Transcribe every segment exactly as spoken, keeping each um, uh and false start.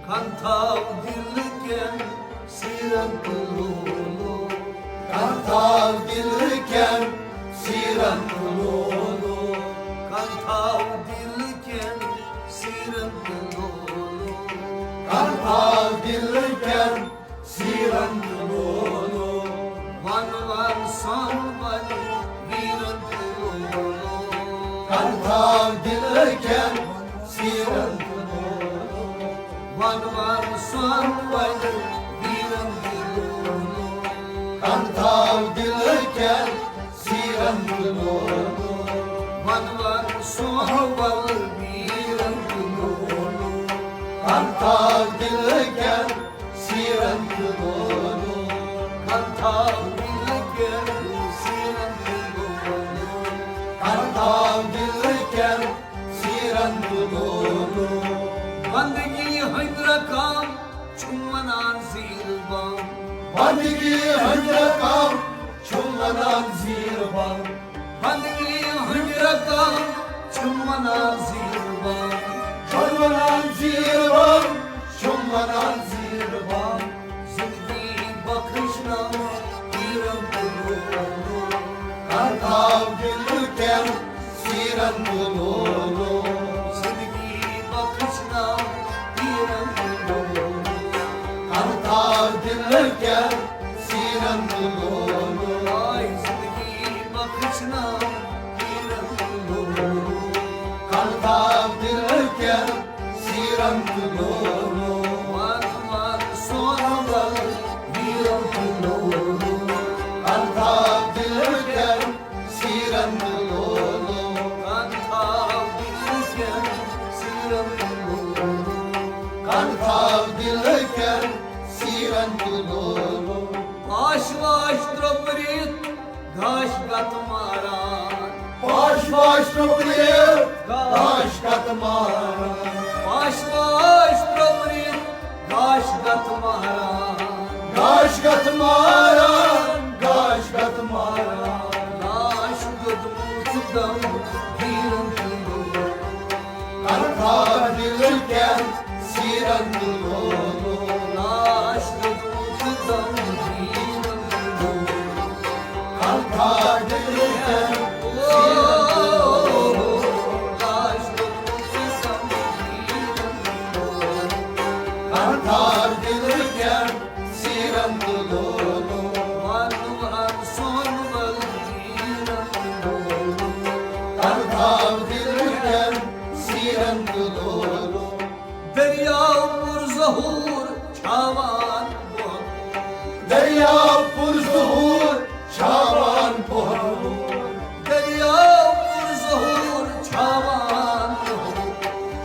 کن تھاو دل کٮ۪ن سیرن تہٕ لولو۔ کن تھاو دل کٮ۪ن سیرن تہٕ لولو۔ کن تھاو دل کٮ۪ن سیرن تہٕ لولو۔ کن تھاو دل کٮ۪ن سیرن تہٕ لولو۔ ون ون سۄن ون ویرن تہٕ لولو۔ کن تھاو دل کٮ۪ن سیرن تہٕ لولو۔ ون ون سۄن ون ویرن تہٕ لولو۔ کن تھاو دل کٮ۪ن سیرن تہٕ لولو۔ ون ون سۄن ون ویرن تہٕ لولو۔ کن تھاو دل کٮ۪ن سیرن تہٕ لولو۔ کن تھاو دل کٮ۪ن سیرن تہٕ لولو۔ کن تھاو دل کٮ۪ن سیرن تہٕ لولو۔ بندگی ہٕنٛدۍ رقم چھُم ونان زیٖر بم۔ بندگی ہٕنٛدۍ رقم چھُم ونان زیٖر بم۔ بندگی ہٕنٛدۍ رقم چھُم ونان زیٖر بم۔ چھُم ونان زیٖر بم۔ چھُم ونان زیٖر بم۔ زندگی بخشناو پیرن تہٕ لولو۔ کر تھاو دل کٮ۪ن سیرن تہٕ لولو۔ زندگی بخشناو پیرن تہٕ لولو۔ کر تھاو دل کٮ۪ن سیرن تہٕ لولو۔ آے زندگی بخشناو پیرن تہٕ لولو۔ کر تھاو دل کٮ۪ن سیرن تہٕ لولو۔ ون ون سۄن ول ویرن تہٕ لولو۔ کر تھاو دل کٮ۪ن سیرن تہٕ لولو۔ کن تھاو دل کٮ۪ن سیرن تہٕ لولو۔ کن تھاو دل کٮ۪ن سیرن تہٕ لولو۔ پاش واش ترٛوپرِتھ گاش گت ماران۔ پاش واش ترٛوپرِتھ گاش گت ماران۔ پاش واش ترٛوپرِتھ گاش گت ماران۔ گاش گت ماران۔ گاش گت ماران۔ لاش دیُتمُت دم ویرن تہٕ لولو۔ کر تھاو دل کٮ۪ن سیرن تہٕ لولو۔ لاش دیُتمُت دم ویرن تہٕ لولو۔ کر تھاو دل کٮ۪ن سیرن تہٕ لولو۔ لاش دیُتمُت دم ویرن تہٕ لولو۔ کر تھاو دل کٮ۪ن سیرن تہٕ لولو۔ ون ون سۄن ول ویرن تہٕ لولو۔ کر تھاو دل کٮ۪ن سیرن تہٕ لولو۔ دریاو پُر ظہور چھاوان بۄن۔ دریاو پُر ظہور چھاوان بۄن۔ دریاو پُر ظہور چھاوان بۄن۔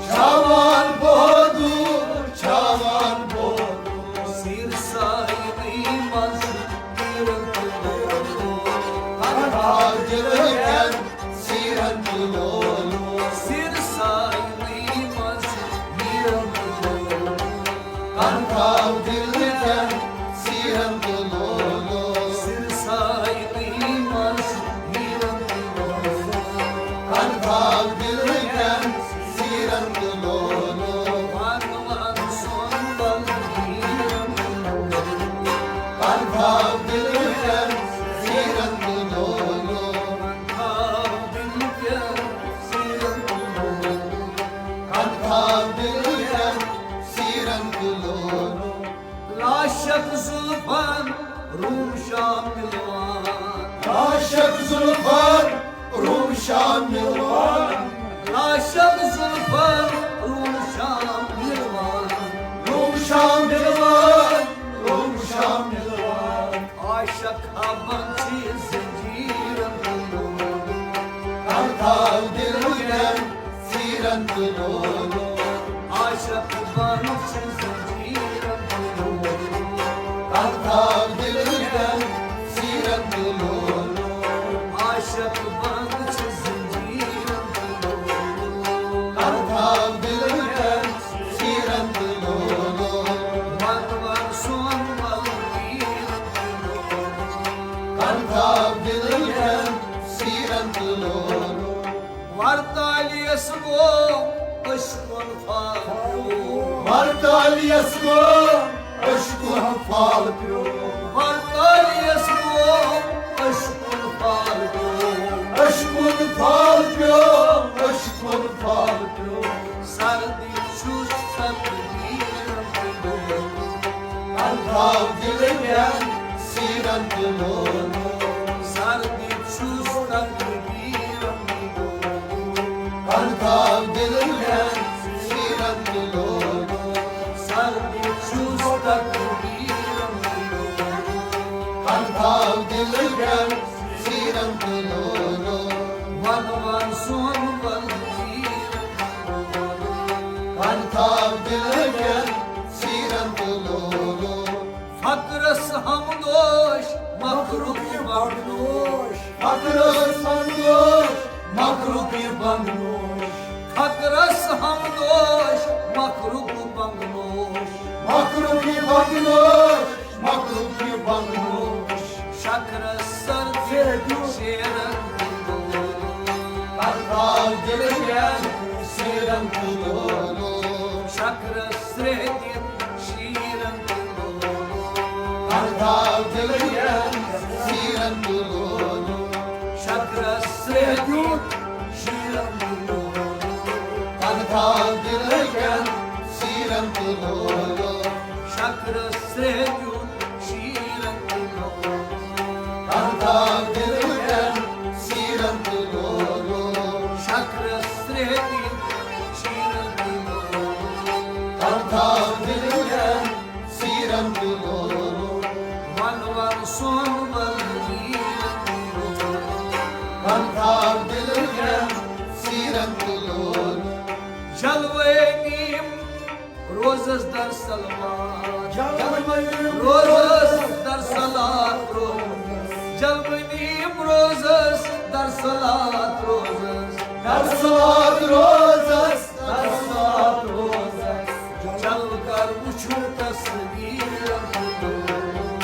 چھاوان بۄن۔ چھاوان بۄن۔ سیر سارنٕے منٛز پیرن تہٕ لولو۔ کر تھاو دل کٮ۪ن سیرن تہٕ لولو۔ سیر سارنٕے منٛز پیرن تہٕ لولو۔ کر تھاو دل کٮ۪ن سیرن تہٕ لولو۔ سیر سارنٕے منٛز پیرن تہٕ لولو۔ کر تھاو دل کٮ۪ن سیرن تہٕ لولو۔ ون ون سۄن ول ویرن تہٕ لولو۔ کر تھاو دل کٮ۪ن سیرن تہٕ لولو۔ کر تھاو دل کٮ۪ن سیرن تہٕ لولو۔ کر تھاو دل کٮ۪ن سیرن تہٕ لولو۔ لاشک زلفن روم شام ملوان۔ لاشک زلفن روم شام ملوان۔ لاشک زلفن روم شام ملوان۔ روم شام ملوان۔ روم شام ملوان۔ عاشق ہبن چھ زنجیرن تہٕ لولو۔ کر تھاو دل کٮ۪ن سیرن تہٕ لولو۔ عاشق بن چھ زنجیرن تہٕ لولو۔ کر تھاو دل کٮ۪ن سیرن تہٕ لولو۔ عاشق بن چھ زنجیرن تہٕ لولو۔ کر تھاو دل کٮ۪ن سیرن تہٕ لولو۔ ون ون سۄن ول ویرن تہٕ لولو۔ کر تھاو دل کٮ۪ن سیرن تہٕ لولو۔ ورتالیس گوٚو عشقُن فاتحہٕ۔ ورتالیس یس گوٚو عشقُن فال پیوٚو۔ ورتالیس گوٚو عشقُن فال پیوٚو۔ عشقُن فال پیوٚو۔ عشقُن فال پیوٚو۔ سردی چھُس تقدیرن تہٕ لولو۔ کر تھاو دِلہٕ کٮ۪ن سیٖرن تہٕ لولو۔ سردی چھُس تقدیرن تہٕ لولو۔ کر تھاو دِلہٕ کٮ۪ن سیٖرن تہٕ لولو۔ سردی چھُس تقدیرن تہٕ لولو۔ کر تھاو دِلہٕ کٮ۪ن سیٖرن تہٕ لولو۔ وَن وَن سون ولہٕ پیٖرن تہٕ لولو۔ کر تھاو دِلہٕ کٮ۪ن سیٖرن تہٕ لولو۔ فقرس ہمدوش مخلوق بنگنوش۔ فقرس ہمدوش مخلوق بنگنوش۔ فقرس ہمدوش مخلوق بنگنوش۔ مخلوق بنگنوش۔ مخلوق بنگنوش۔ شکرس سردی شیرن تہٕ لولو۔ کر تھاو دِلہٕ کٮ۪ن سیٖرن تہٕ لولو۔ شکرس سردی شیرن تہٕ لولو۔ کر تھاو دِلہٕ کٮ۪ن سیٖرن تہٕ لولو۔ شکرس سردی شیرن تہٕ لولو۔ کر تھاو دِلہٕ کٮ۪ن سیٖرن تہٕ لولو۔ شکرس سردی شیرن تہٕ لولو۔ کر تھاو دِلہٕ کٮ۪ن سیٖرن تہٕ لولو۔ شکرس سردی شیرن تہٕ لولو۔ کر تھاو دِلہٕ کٮ۪ن سیٖرن تہٕ لولو۔ وَن وَن سون ولہٕ پیٖرن تہٕ لولو۔ کر تھاو دِلہٕ کٮ۪ن سیٖرن تہٕ لولو۔ جلوے نیم روزس در صلوات۔ جلوے نیم روزس در صلوات روزس۔ جلوے نیم روزس در صلوات روزس۔ در صلوات روزس۔ در صلوات روزس۔ جلوٕ کر وٕچھُن تصویٖرن تہٕ لولو۔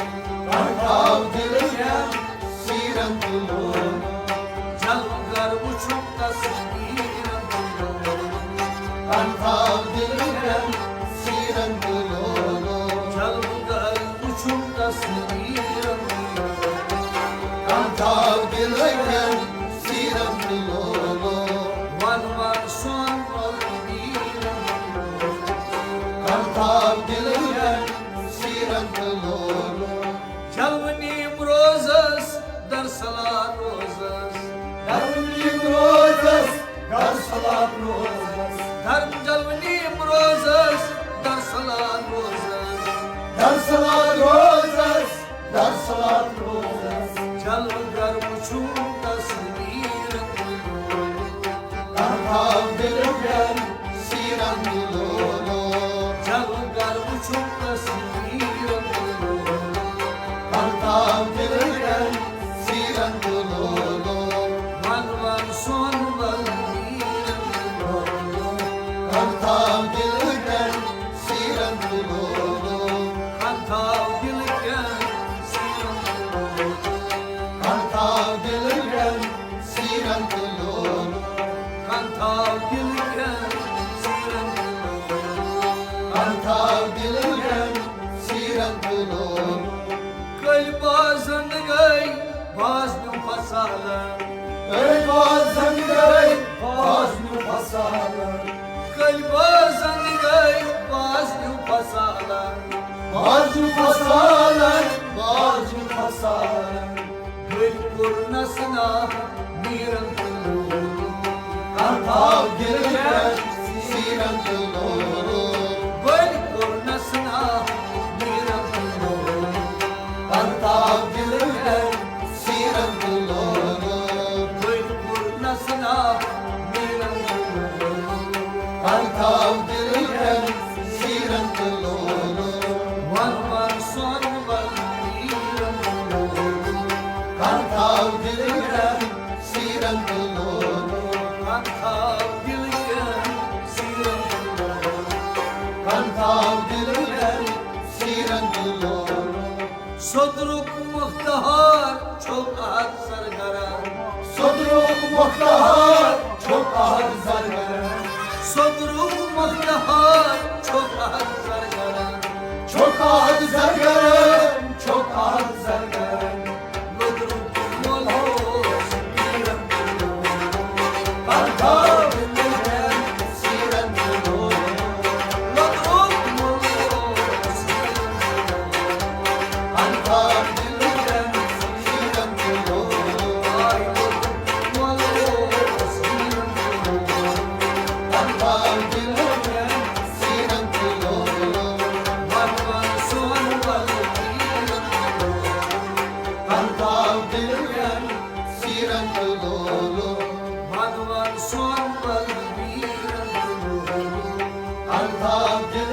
کر تھاو دِلہٕ کٮ۪ن سیٖرن تہٕ لولو۔ جلوٕ کر وٕچھُن تصویٖرن تہٕ لولو۔ کر تھاو دِلہٕ کٮ۪ن سیٖرن تہٕ لولو۔ جلوٕ کر وٕچھُن تصویٖرن تہٕ لولو۔ کر تھاو دِلہٕ کٮ۪ن سیٖرن تہٕ لولو۔ وَن وَن سون ولہٕ پیٖرن تہٕ لولو۔ کر تھاو دِلہٕ کٮ۪ن سیٖرن تہٕ لولو۔ جلوٕ نیم روزس در صلوات روزس۔ جلوٕ نیم روزس در صلوات روزس۔ در جلوٕ نیم روزس در صلوات روزس۔ در صلوات روزس۔ در صلوات روزس۔ جلوٕ گر وٕچھُن تصویٖرن تہٕ لولو۔ کر تھاو دِلہٕ کٮ۪ن سیٖرن تہٕ لولو۔ جلوٕ گر وٕچھُن تصویٖرن تہٕ لولو۔ کر تھاو دِلہٕ کٮ۪ن سیٖرن تہٕ لولو۔ وَن وَن سون ولہٕ پیٖرن تہٕ لولو۔ کر تھاو دِلہٕ کٮ۪ن سیٖرن تہٕ لولو۔ کر تھاو دِلہٕ کٮ۪ن سیٖرن تہٕ لولو۔ کر تھاو دِلہٕ کٮ۪ن سیٖرن تہٕ لولو۔ کر تھاو دِلہٕ کٮ۪ن سیٖرن تہٕ لولو۔ کر تھاو دِلہٕ کٮ۪ن سیٖرن تہٕ لولو۔ کٔلۍ باز زنٛدٕ گٔے، باز نیوٗ فصالن۔ کٔلۍ باز زنٛدٕ گٔے، باز نیوٗ فصالن۔ کٔلۍ باز زنٛدٕ گٔے، باز نیوٗ فصالن۔ باز نیوٗ فصالن، باز نیوٗ فصالن۔ بٔلۍ کوٚرنس ناو میٖرن تہٕ لولو۔ کر تھاو دِلہٕ کٮ۪ن سیٖرن تہٕ لولو۔ بٔلۍ کوٚرنس ناو میٖرن تہٕ لولو۔ کر تھاو دِلہٕ کٮ۪ن سیٖرن تہٕ لولو۔ بٔلۍ کوٚرنس ناو میٖرن تہٕ لولو۔ کر تھاو دِلہٕ کٮ۪ن سیٖرن تہٕ لولو۔ وَن وَن سون ولہٕ پیٖرن تہٕ لولو۔ کر تھاو دِلہٕ کٮ۪ن سیٖرن تہٕ لولو۔ کر تھاو دِلہٕ کٮ۪ن سیٖرن تہٕ لولو۔ کر تھاو دِلہٕ کٮ۪ن سیٖرن تہٕ لولو۔ سوٚدرُک مُختہار چھُکھ اَتھ سرگرم۔ سوٚدرُک مُختہار چھُکھ اَتھ سرگرم۔ سوٚدرُک مُختہار چھُکھ اَتھ سرگرم۔ بھگوان سون بلبیرن الطاف